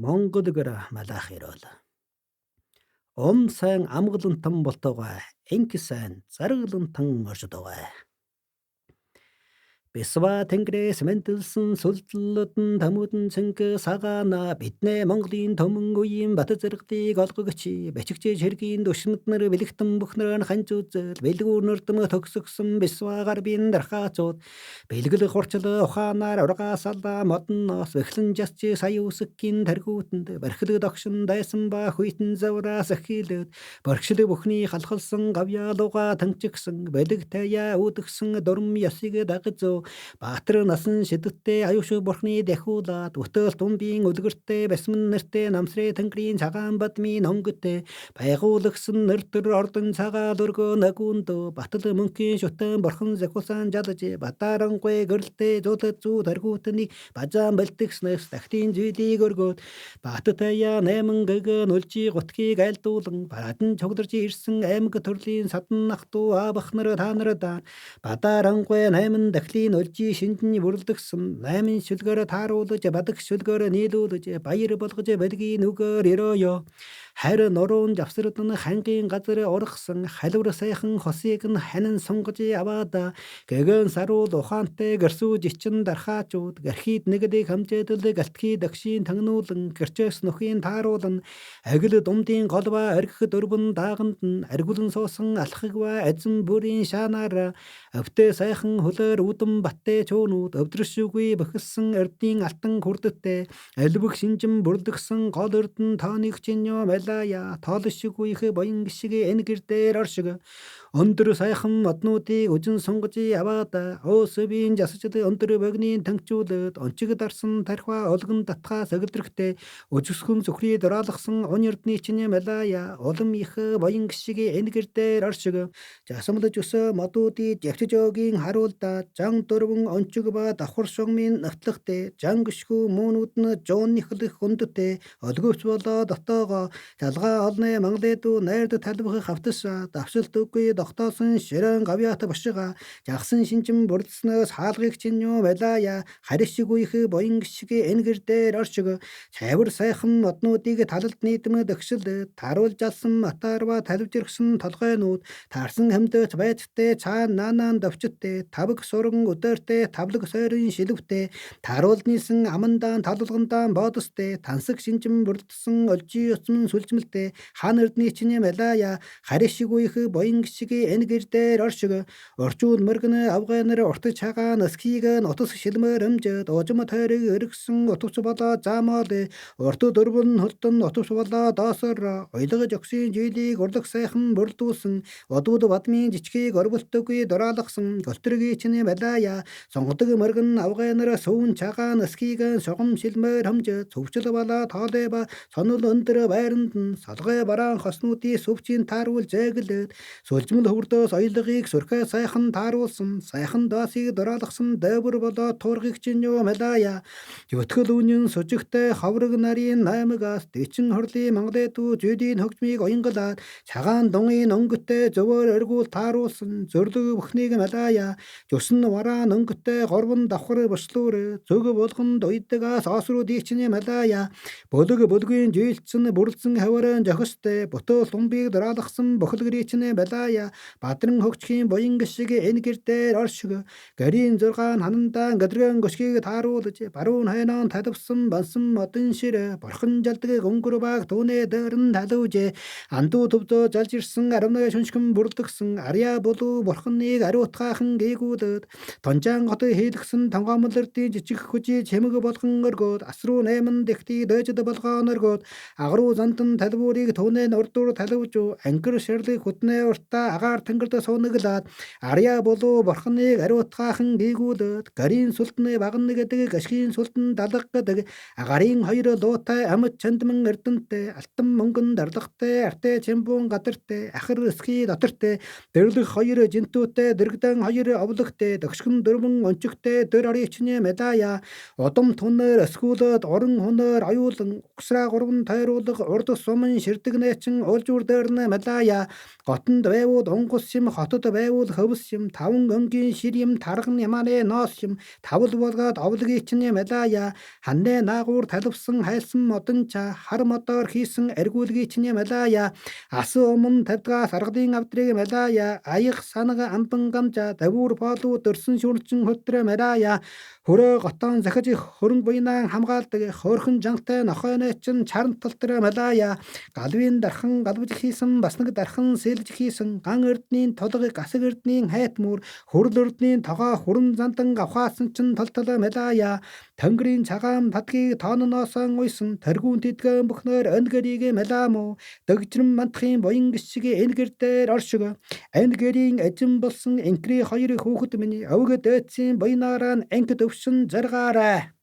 Монгол гэр малаах ерөөл. Ом сайн амгалантан болтугай, энки сайн заргалантан оршидугай. Бисва тэнгэрээс мэнтэлсэн сүлдлөдөн тамуудын цэнгэ сагаана биднээ Монголын томон үеийн бат зэрэгдийг олгогч бичигч хэргийн дүшмэд нар бэлэгтэн бүхнэр ханж үзэл бэлгүүр нөрдөм төгсгсөн бисва гарбын дархаацууд бэлгэл хурцл ухаанаар ургаасалаа модноос бэхлэн жасч сая үсггийн таргүүтэнд бархилэг догшин дайсан ба хүйтэн завраас ахийлээд баргшил бүхний халахалсан гавьяалуга танчигсан бэлэг таяа үүдгсэн дурм ясыг дагаж Баатар насан шидэттэй аюушиг бурхны дахиулаад өтөөл тумбын үлгэртэй басман нэртэй намсрын тэнгэрийн цагаан бадмын онготой байгуулагсан нэр төр ордон цагаал өргөө нагуунд батал мөнхийн шүтэн бурхан захиулсан жалж батарангуй гэрэлтэй зуулад зүү таргуутны базаан бэлтгэснээс тахтын зүйлийг өргөөд Баттая 8 гэг нүлжи гутгийг айлдуулан барадан цугларж ирсэн аймаг төрлийн садан ах トゥ аабах нар та нар да Бадарангуй 8 дахлын өлжий шинжин бүрлдэгсэн 8 шүлгээр тааруулж бадаг шүлгээр нийлүүлж баяр болгож бэлгийн нүгээр өрөөё. Харь нуруун завсардан хангийн газар ургасан халивар сайхан хосыг нь ханин сунгаж аваад гэгэн саруул ухаантай гэрсүү жичин дархаачууд гэрхийд нэгдийг хамжээдэл галтхий дагшийн тагнуулан гэрчээс нөхийн тааруулан агил думдын голба оргих дөрвөн дааганд нь аргиулан суусан алхагва эзэн бүрийн шаанаар өвтөө сайхан хөлөөр үдэн баттай чөөнүүд өвдрөшгүй бохилсан эрдийн алтан хүрдэттэй альбэг шинжин бүрлдгсэн гол эрдэн тооныг чинь малая тоолшгүй их боён гişиг энэ гэр дээр оршиг өндөр сайхан моднуудыг үзэн сунгаж аваад өөсөбийн жасжид өндөр богнын танхиулаад ончиг дарсан тархиа олгон татгаа сэгэлдрэхтэй өжсгөн зүхрий дураалгасан он эрдний чинь малая улам их боён гişиг энэ гэр дээр оршиг жасамлаж өсөө модуудыг явчиж өгийн харуулда зан дөрвөн ончиг ба давхар шугамын навтлагтай зан гişгүү муунууд нь жууны хөлөх хүндтэй олговч болоо дотоогоо жалгаа олны мангалэдүү найрд талбах хавтас давшилт үгүй тогтоосон ширээн гавьяат бошига жагсан шинжин бүрдснөөс хаалгыг чинь юу балая харишгүй их боён гişиг энэ гэр дээр оршиг цайвар сайхан моднуудыг талалд нийтмэ дөгшил таруулж алсан матаарва таливжирхсэн толгойнууд таарсан хамдөөч байцтай цаан нанаан давчтай тавг сурган өдөөртэй тавлаг сойрын шилвтэй таруул нийсэн амандаан талалгандаан боодостой тансаг шинжин бүрдсэн олжи уцман сүлжмэлтэй хаан эрдний чинь малая харишгүй их боён гişиг энэ гэр дээр оршиг орчуул мөргөн авгайнар уртаж чагаан өсхийг нутас шилмээр өмжөд уужим тойрог өргөсөн утвч болоо заамал урт дөрвөн хөлтөн утвч болоо доосор ойлгож өгсөн жилийг урлаг сайхан бүрдүүлсэн одууд бадмын жичгийг орволтойгүй дураалгасан голтргийн чинь малая сонгодог мөргөн авгайнар сүүн чагаан өсхийг сугам шилмээр хөмжөд цөвчл болоо тоолой ба сонол өндөр байранд нь солгой бараан хоснуудын сүвчийн тааруул зээгэлээд сүлжмэл хөвөрдөөс оёлгыг сүрхээ сайхан тааруулсан сайхан даасыг дураалгасан дайвар болоо туургыг чинь юу малая Өтгөл үнэн сужигтай ховрог нарын наймагаас дэчин хорлын мангалэдүү зүйлийн хөгжмийг оёнголаад цагаан дунгын өнгөтэй зөвөр өргүүл тааруулсан зөрлөг бүхнийг малая жусан вараан өнгөтэй гурван давхар бослуур зөв болгонд уйдгаас оосруу дийчний малая бүлэг бүлгийн жилтсэн бүрлдсэн хаврын зохистой бутуул тумбыг дураалгасан бохилгэрийчнээ балая бадран хөгжхийн буян гişиг энэ гэр дээр оршиг гэрийн 6 ханандаа гадрган гөшгийг тааруулж баруун хайнаан талвсан бансан модон шир бурхан жалдаг өнгөр баг түүнээ дээр нь талвж андуу төвдөө залж ирсэн 11 шүншгэн бүрлдгсэн арья болов бурханыг ариутгаахан гээгүүлээд тонжаан хотыг хийлгсэн тонгоомл эрдийн жижиг хүжи чимэг болгон өргөөд асруу 8 дэхтий дойжд болгоон өргөөд агруу зандан талбуурыг түүнээ урдуур талвж ангир ширлэг хүднээ уртаа агаар тэнгэрд суунаглаад арья болов бурханыг ариутгаахан гээгүүлээд гарын сүлтний багна гэдэг гашгийн сүлтэн далга гэдэг агарын хоёр луутай амьд чандман эрдэнтэй алтан мөнгөн дарлагтай артай чимбуун гадартай ахир өсгий дотортой дэрлэх хоёр жинтүүтэй дэрэгдэн хоёр овлогтой дөгшгөн дөрвөн ончигтой дөр оричны медая удам түнээр өсгүүлээд орон хүнээр оюулан угсраа гурван тойруулга урд суман ширдэг нээчин уулжуур дээр нь малая готонд байвууд унгус юм, хотод байвал хөвс юм, таван өнгийн шир юм, тарган ямааны ноос юм, тавл болгоод овлогийн чинь малая, ханнэ наагуур талвсан хайлсан модонча, хар модоор хийсэн аргиулгийн чинь малая, асан өмнө тавдгаа саргалын авдрыг малая, аяг санга амбан гамжа, давуур боолуу дөрсөн шүрчин хөтрө малая, хөрөө готон захиж хөрөнгө буйнаан хамгаалдаг, хөөрхөн жанхтай нохойной чин чаран талтар малая, галвын дархан галвж хийсэн, бас нэг дархан сэлж хийсэн, ган эрдний толгой, гасаг эрдний хайт мөр, хөрөл эрдний тогоо хүрэн зандан гавхаасан чин тол тол малая, тэнгэрийн цагаан падгийг тоононоосоо уйсан, тэргүүн тэдгэн бүхнээр өнгөрийг маламуу, дөгжрэн мантахын буян гიშг энэ гэр дээр оршиг, энэ гэрийн эзэн болсон инкри хоёр хүүхэд минь өвгө дөөцийн буйнаараа анги төвшин заргаарай.